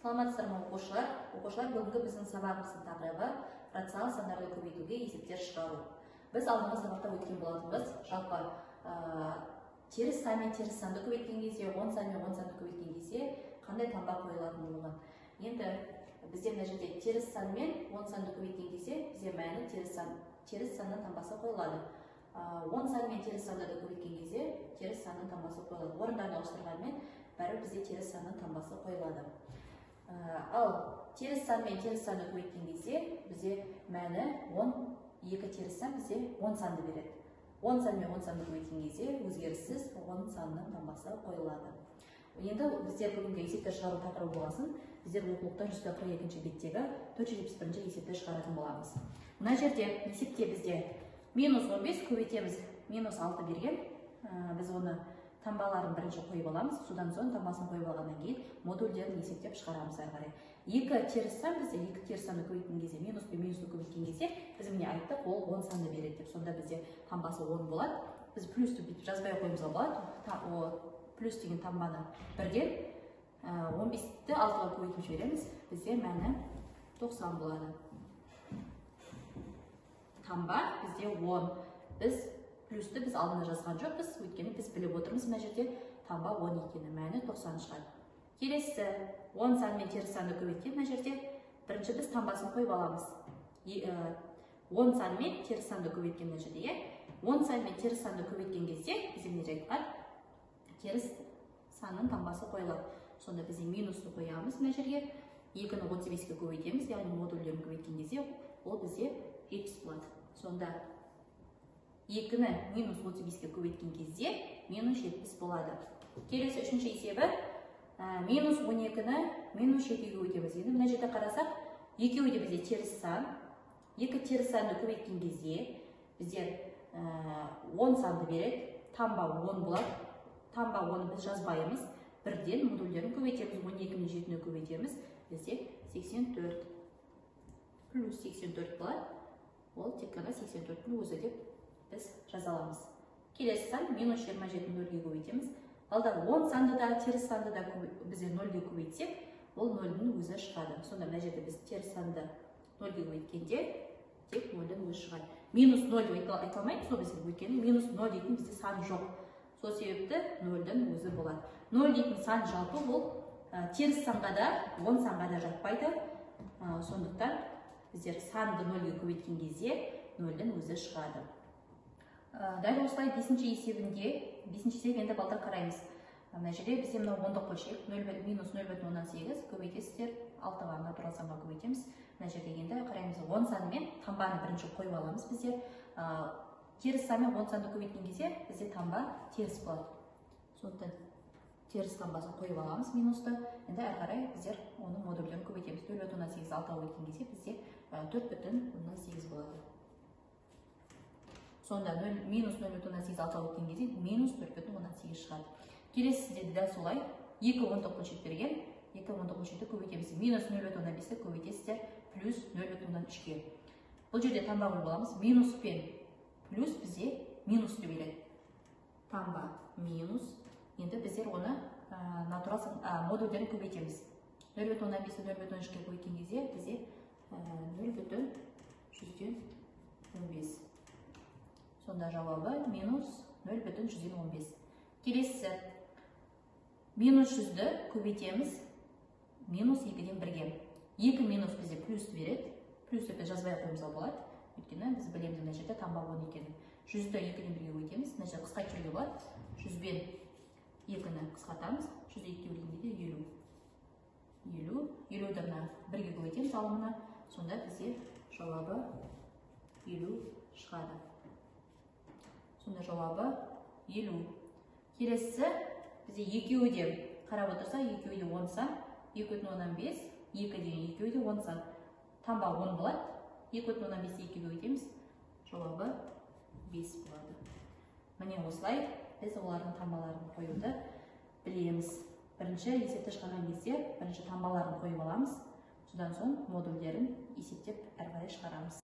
Саламатсыздар ма, оқушылар? Оқушылар, бүгінгі біздің сабағымыздың тақырыбы рационал сандарды көбейтуге есептер шығару. Біз алдыңғы сабақта өткен болатынбыз. Жалпы теріс сан мен теріс санды көбейткен кезде, оң сан мен оң санды көбейткен кезде қандай таңба қойылатындығын. Енді бізде мына жерде теріс сан мен оң санды көбейткен кезде бізде мәні теріс санның таңбасы қойылады. Оң сан мен теріс санды көбейткен кезде теріс санның таңбасы қойылады. Орындарын ауыстырғанмен бәрі бізде теріс санның таңбасы қойылады. Ал теріс сан мен теріс санды көбейткен кезде бізде мәні 10, 2 теріс сан бізде 10 санды береді. 10 сан мен 10 санды көбейткен кезде өзгеріссіз 10 санның таңбасы қойылады. Енді біздер бүгінгі есептер шығару тақырыбы болғасын, біздер оқулықтан 142 беттегі 471 есепті шығаратын боламыз. Мына жерде есепте бізде минус 15 көбейтеміз, минус 6 берген. Біз оны таңбаларын бірінші қойып аламыз, содан соң таңбасын қойып алғаннан кейін модульдерін есептеп шығарамыз әрі қарай. Екі теріс сан бізде, екі теріс санды көбейткен кезде, минус пен минусты көбейткен кезде біз міне айттық, ол 10 санды береді деп. Сонда бізде таңбасы 10 болады. Біз плюсті бүйтіп жазбай қоюымызға болады. Плюс деген таңбаны бірден 15-ті 6-ға көбейтіп жібереміз, бізде мәні 90 болады. Таңба бізде 10. Біз плюсті біз алдында жазған жоқпыз, өйткені біз біліп отырмыз мына жерде таңба 10 екені, мәні 90 шығады. Келесі 10 сан мен теріс санды көбейткен мына жерде бірінші біз таңбасын қойып аламыз. 10 сан мен теріс санды көбейткен мына жерде, 10 сан мен теріс санды көбейткен кезде бізде мына жерде айтқан теріс санның таңбасы қойылады. Сонда бізде минусты қоямыз мына жерге, 2-ні 35-ке көбейтеміз, яғни модульдерін көбейткен кезде ол бізде 70 болады. Сонда 2-ні минус 35-ке көбейткен кезде минус 70 болады. Келесі үшінші есебі минус 12-ні минус 7-ге көбейтеміз. Енді мына жерде қарасақ, екеуі де бізде теріс сан. Екі теріс санды көбейткен кезде бізде 10 санды береді. Таңба 10 болады. Таңба 10-ны біз жазбаймыз. Бірден модульдерін көбейтеміз. 12 мен 7-ні көбейтеміз. Бізде 84 плюс 84 болады. Ол тек қана 84-тің өзі деп біз жаза аламыз. Келесі сан минус 27 нөлге көбейтеміз. Алда 10 санды да, теріс санды да бізде нөлге көбейтсек, ол нөлдің өзі шығады. Сонда мына жерде біз теріс санды нөлге көбейткенде тек нөлдің өзі шығады. Минус 0 деп айта алмаймыз ғой біз, өйткені минус 0 дейтін бізде сан жоқ. Сол себепті нөлдің өзі болады. 0 дейтін сан жалпы ол теріс санға да, 10 санға да жатпайды. Сондықтан біздер санды нөлге көбейткен кезде нөлдің өзі шығады. Дәл осылай бесінші есебінде, бесінші есеп енді балдар қараймыз. Мына жерде бізде мынау ондық бөлшек, минус нөл бүтін оннан сегіз көбейтесіздер, алтыға натурал санға көбейтеміз. Мына жерде енді қараймыз, 10 санымен таңбаны бірінші қойып аламыз біздер. Теріс санмен 10 санды көбейткен кезде бізде таңба теріс болады. Сондықтан теріс таңбасын қойып аламыз минусты. Енді әрі қарай біздер оның модульдерін көбейтеміз. Нөл бүтін оннан сегіз алтыға көбейткен кезде бізде төрт бүтін оннан сегіз болады. Сонда минус нөл бүтін оннан сегіз алтыға өткен кезде минус төрт бүтін оннан сегіз шығады. Келесісінде де дәл солай екі ондық бөлшек берген, екі ондық бөлшекті көбейтеміз. Минус нөл бүтін оннан бесті көбейтесіздер плюс нөл бүтін оннан үшке. Бұл жерде таңба қойып аламыз. Минус пен плюс бізде минусты береді. Таңба минус. Енді біздер оны натурал модульдерін көбейтеміз. Нөл бүтін оннан бесті нөл бүтін оннан үшке көбейткен кезде бізде нөл бүтін жүзден он бес. Сонда жауабы минус нөл бүтін жүзден он бес. Келесісі минус жүзді көбейтеміз минус екіден бірге. Екі минус бізде плюсті береді. Плюс деп жазбай ақ қоюымызға болады. Өйткені біз білеміз мына жерде таңба он екенін. Жүзді екіден бірге көбейтеміз. Мына жерде қысқартып жіберуге болады. Жүз бен екіні қысқартамыз. Жүзді екіге бөлген кезде елу. Елу. Елуді мына бірге көбейтеміз алымына. Сонда бізде жауабы елу шығады. Сонда жауабы елу. Келесісі бізде екеуі де қарап отырсақ, екеуі де он сан, екі бүтін оннан бес, екі деген екеуі де он сан. Таңба он болады. Екі бүтін оннан бесті екіге көбейтеміз. Жауабы 5 болады. Міне осылай біз олардың таңбаларын қоюды білеміз. Бірінші есепті шығарған кезде бірінші таңбаларын қойып аламыз. Содан соң модульдерін есептеп әрі қарай шығарамыз.